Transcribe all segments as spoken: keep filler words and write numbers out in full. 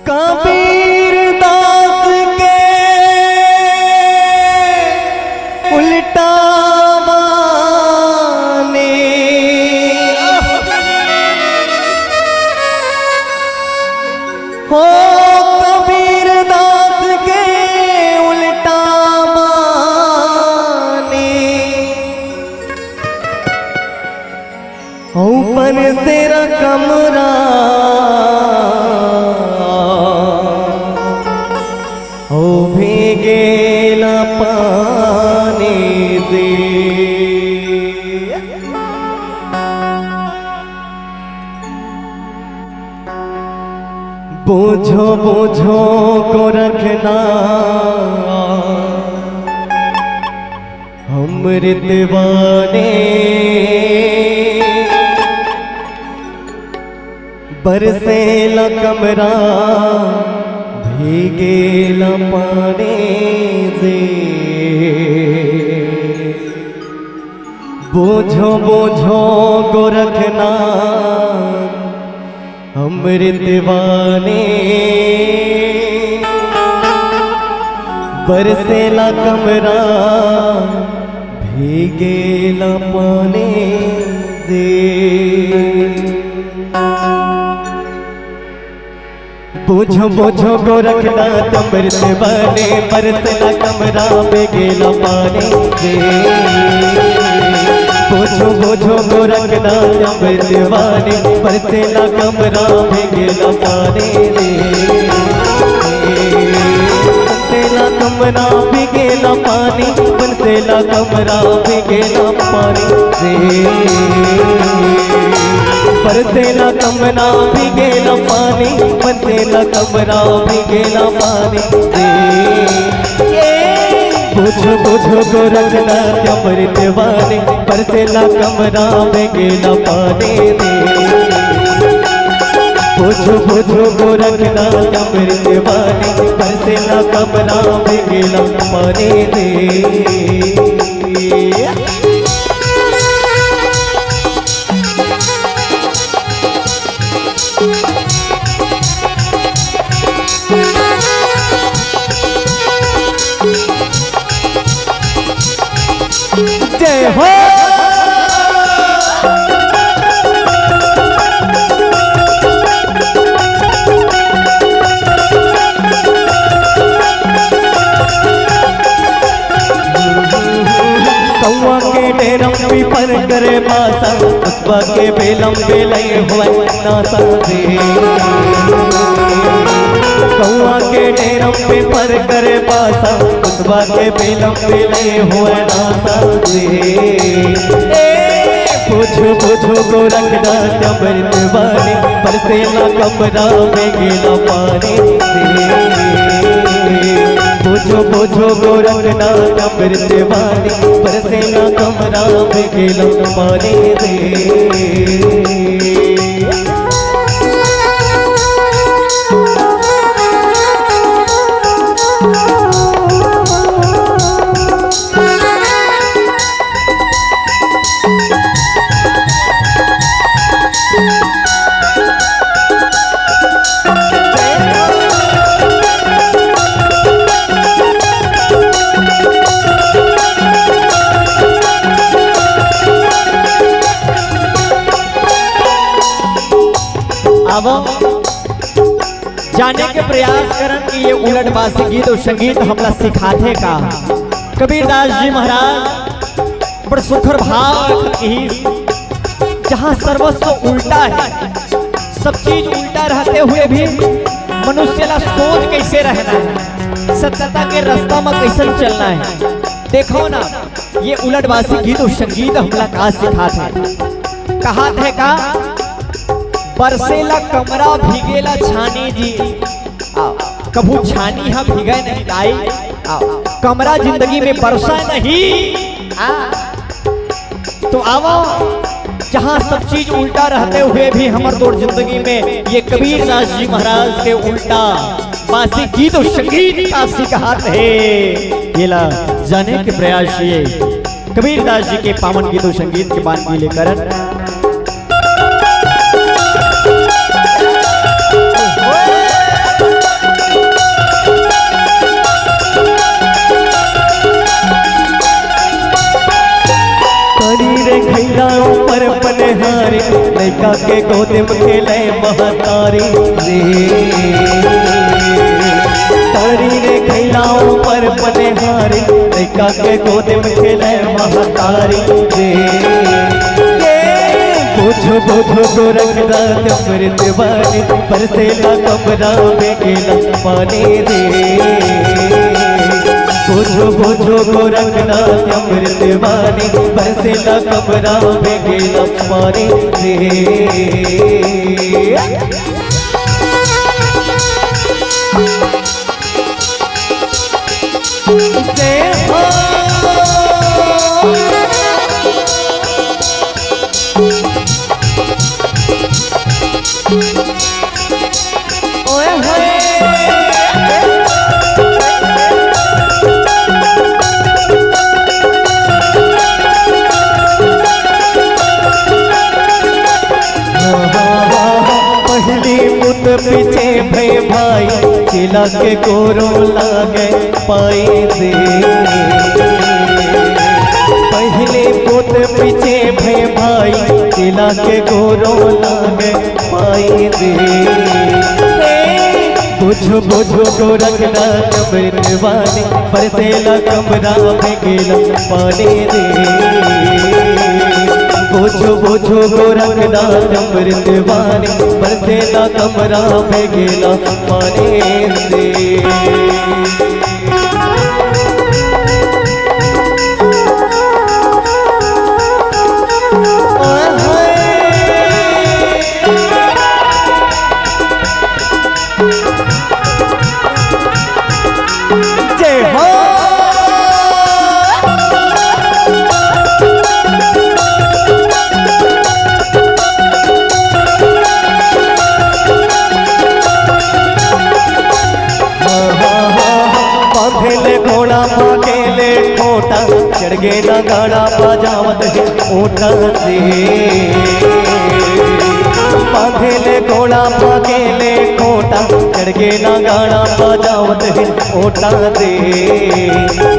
कबीर दास के उल्टा माने। हो कबीर दास के उल्टा माने। ऊपर से रकमरा ओ भीगेला पानी से। बूझो बूझो गोरखनाथ अमृत वाणी। बरसेला कमरा भीगेला पानी से। बूझो बूझो गोरखनाथ अमृत वाणी। बरसेला कमरा भीगेला पानी से। बूझो बूझो गोरखनाथ अमृत वाणी, बरसेला कमरा भीगेला पानी से। बूझो बूझो गोरखनाथ अमृत वाणी, बरसेला कमरा भीगेला पानी से। बरसेला कमरा भीगेला पानी, बरसेला कमरा भीगेला पानी से। बरसेला कमरा भीगेला पानी, बरसेला कमरा भीगेला पानी से। ए, बूझो बूझो गोरखनाथ अमृत वाणी, बरसेला कमरा भीगेला पानी से। बूझो बूझो गोरखनाथ अमृत वाणी, बरसेला कमरा भीगेला पानी से। जय हो। कौआ के डेरम पीपर करे बासा, पुसवा के बेलम बेलई होय नासा दे। कौआ के डेरम पीपर करे बासा, पुसवा के बेलम बेलई होय नासा दे। ए, बूझो बूझो गोरखनाथ अमृत वाणी, बरसेला कमरा भीगेला पानी से। बूझो बूझो गोरखनाथ अमृत वाणी, बरसेला कमरा भीगेला पानी से। आवो, जाने के प्रयास करन कि ये उलट बासी गीत अउ संगीत हमला सिखाथे का। कबीरदास जी महाराज बड़ सुघर भाव रखत किहिस, जहाँ सर्वस्व उल्टा हे, सब चीज उल्टा रहते हुए भी मनुष्य ला सोच कैसे रहना हे, सत्यता के रास्ता में कैसन चलना हे। देखो ना, ये उलटबासी गीत अउ संगीत हमला का सिखात हे। कहात हे का, बरसेला कमरा भीगेला छानी जी। आ, कभू छानी हा भीगे नहीं दाई। आ, कमरा जिंदगी में बरसा नहीं। आ, तो आवो, जहाँ सब चीज उल्टा रहते हुए भी हमर तोर जिंदगी में ये कबीरदास जी महाराज के उल्टा बासी गीत अउ संगीत का सिखात हे। येला जाने के प्रयास ये कबीरदास जी के पावन गीत अउ संगीत के बानगी लेकर। लइका के गोद म खेले महतारी रे, तारी रे खैला ऊपर पनिहारी। लइका के गोद म खेले महतारी रे, ये बुझो बुझो गोरखनाथ अमृत वाणी, बरसेला कमरा में गेला पानी रे। बुझो बुझो गोरखनाथ अमृत वाणी, बरसेला कमरा में गेला पानी रे। जय हो। ओए होए। पहली मुत पीछे भय भाई, चेला के गोरो लागे पाए दे। पहली मुत पीछे भय भाई, चेला के गोरो लागे पाए दे। ए, बुझो बुझो गोरखनाथ अमृत वाणी, बरसेला कमरा में गेला पानी रे। बुझो बुझो गोरखनाथ अमृत वाणी, बरसेला कमरा में गेला पानी रे। जय हो। बांधे ले घोड़ा, भागे ले खोटा, चढ़ गे ना गाड़ा, बजावत हे ओटा दे। बांधे ले घोड़ा, भागे ले खोटा, चढ़ गे ना गाड़ा, बजावत हे ओटा दे।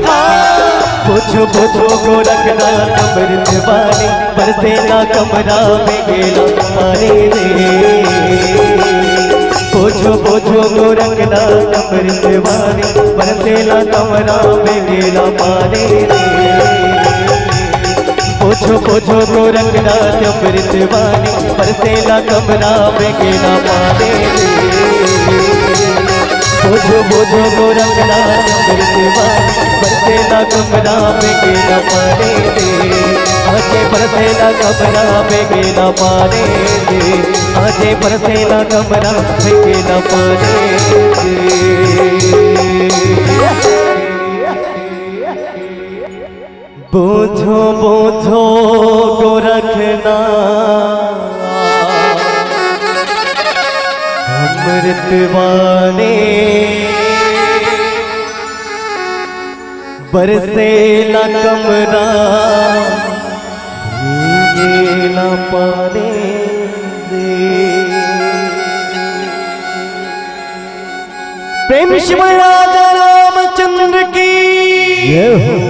हाँ, बुझो बुझो गोरखनाथ अमृत वाणी, बरसेला कमरा में गेला पानी रे। बुझो बुझो गोरखनाथ अमृत वाणी, बरसेला कमरा में गेला पानी रे। बुझो बुझो गोरखनाथ अमृत वाणी, बरसेला कमरा में गेला पानी रे। बुझो बुझो गोरखनाथ अमृत वाणी, बरसेला कमरा में गेला पानी रे। आके बरसेला कमरा में गेला पानी रे। आके बरसेला कमरा में गेला पानी रे। बुझो बुझो गोरखनाथ अमृत वाणी, बरसेला कमरा, भीगेला पानी रे। प्रेम से बोल राजा रामचंद्र की। जय हो।